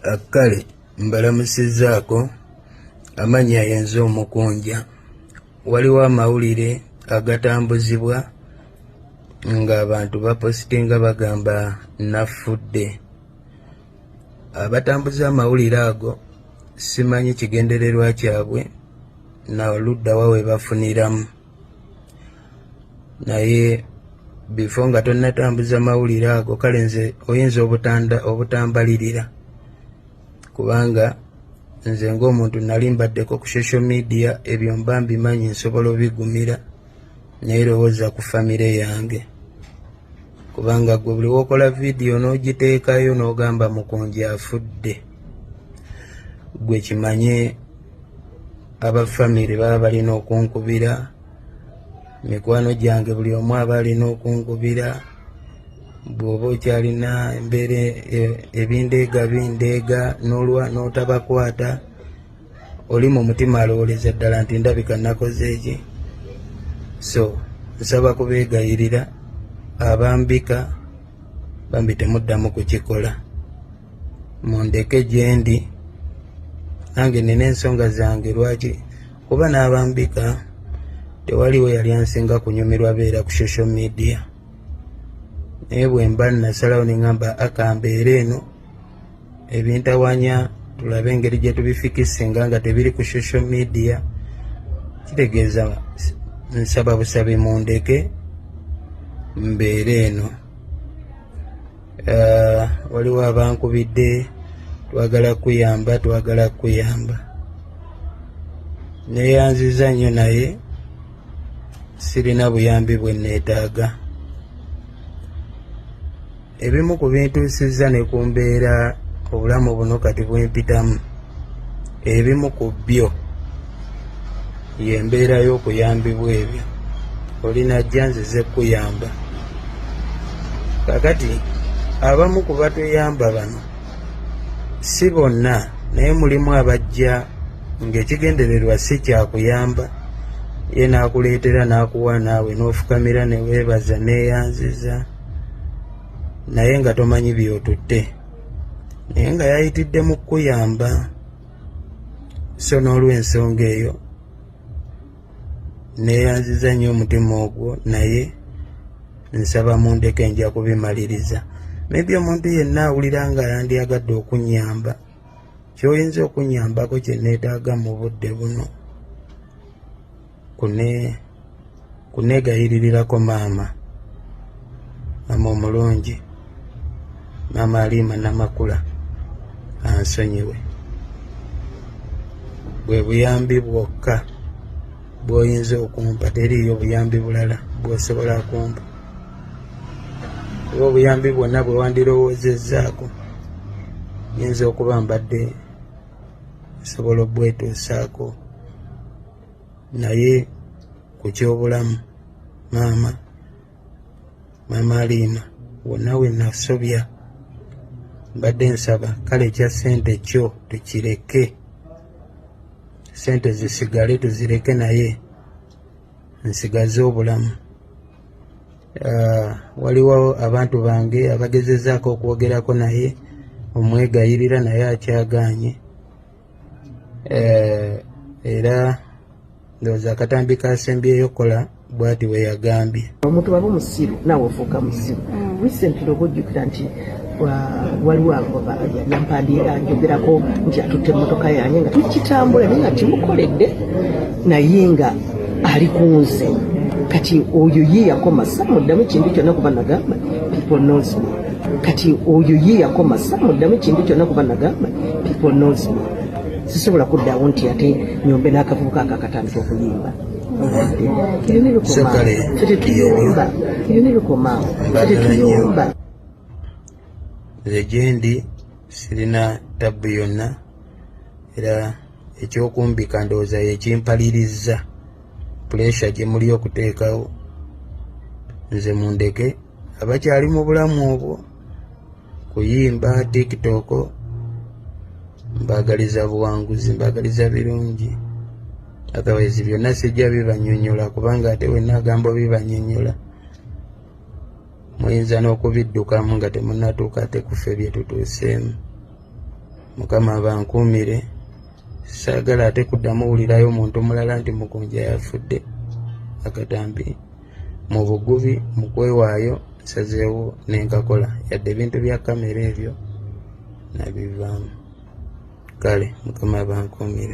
Kale mbalamusizzaako, amannya yenze Omukunja. Waliwo amawulire agatambuzibwa ng'abantu bapositinga bagamba nafudde. Abatambuza amawulire ago simanyi kigendererwa kyabwe na ludda wa we bafuniramu. Naye before nga tonnatambuza mawulire ago, kale nze oyinza obutambalirira, kubanga nze ng'omuntu nali mbaddeko ku social media, ebyo mba mbimanyi, nsobola obigumira, naye lowooza ku famire yange, kubanga gwe buli wokola vidiyo n'ogiteekayo n'ogamba Mukunja afudde, gwe kimanye aba famire baba balina okunkubira, mikwano gyange buli omu aba alina okunkubira. Bw'oba okyalina embeera ebindeega bindeega n'olwa n'otabakwata, oli mu mutima alowooleza ddala nti ndabika nakoze eki. So nsaba kubeegayirira, abambika bambi temuddamu kukikola, mundeke gyendi, nange nina ensonga zange lwaki, kuba n'abambika tewaliwo yali ansinga kunyumirwa beera ku social media. Naye bwe mba nasalawo ne ŋŋamba akambeera eno, ebintawanya tulabe engeri gye tubifikisinga nga tebiri ku social media, kitegeeza nsaba busabi mundeke mbeere eno. Waliwo abankubidde, twagala kuyamba, twagala kuyamba, neyanziza nnyo, naye sirina buyambi bwe neetaaga. Ebimu ku bintuusizza ne ku mbeera obulamu buno kati bwempitamu, ebimu ku byo y'embeera y'okuyambibwa ebyo oli najja nzize kuyamba. Kakati abamu ku batuyamba bano, si bonna, naye mulimu abajja ng'ekigendererwa si kyakuyamba, ye n'akuleetera n'akuwa, naawe n'ofukamira ne weebaza neeyanziza, naye nga tomanyi by'otutte, naye nga yayitidde mu kukuyamba. So n'olw'ensonga eyo neeyanziza nnyo omutima ogwo, naye nsaba mundeke, nja kubimaliriza. Maybe omuntu yenna awulira nga yandyagadde okunyamba, kyoyinza okunyambako kye neetaaga mu budde buno kuneegayiririrako maama, maama omulungi, maama Aliima Namakula, ansonyiwe. Bwe buyambi bwokka bw'oyinza okumpa, teriiyo buyambi bulala bw'osobola kumpa, oba obuyambi bwonna bwe wandirowoozezzaako nyinza okuba mbadde nsobola obwetuusaako, naye ku kyobulamu, maama, maama Aliima, wonna we nasobya mbadde nsaba. Kale ekya ssente kyo tukireke, ssente zisigale tuzireke, naye nsigaze obulamu. Waliwo abantu bange abagezezaako okwogerako naye omwegayirira, naye akyagaanye. Era ndowooza akatambi kasembyeyo kola bwati bwe yagambye. Omuntu waba omusiru naawe ofuuka musiru. Recently oba ojjukira nti waliwo yampandiika njogerako nti atutte emmotoka yange nga tukitambula, naye nga kimukoledde, naye nga ali ku nze. Kati oyo ye yakoma samuddamu kintu kyonna kuba nagamba people knows me. Kati oyo ye yakoma samuddamu kintu kyonna kuba nagamba people knows me. Sisobola kuddawo nti ate nyombe n'akavubuka ako akatandika okuyimba. Ebyo So kale, ffe tetuyomba, ebyo nebikomaawo, ffe Mbagala nnyo. tetuyomba. Nze gyendi sirina tabbu yonna, era ekyokumbika ndowooza yekimpaliriza pressure gye muli okuteekawo. Nze mundeke, abakyali mu bulamu obwo kuyimba TikTok, mbagaliza buwanguzi, mbagaliza birungi. Otherwise byonna sijja bibanyonyola, kubanga ate wenna agamba bibanyonyola muyinza n'okubiddukamu nga temunnatuuka ate kufe bye tutuuseemu. Mukama abankuumire. Saagala ate kuddamu wulirayo muntu mulala nti Mukunja yafudde. Akatambi mu bugubi mu kwewaayo nsazeewo nenkakola, yadde ebintu bya kamera ebyo nabivaamu. Kale Mukama abankuumire.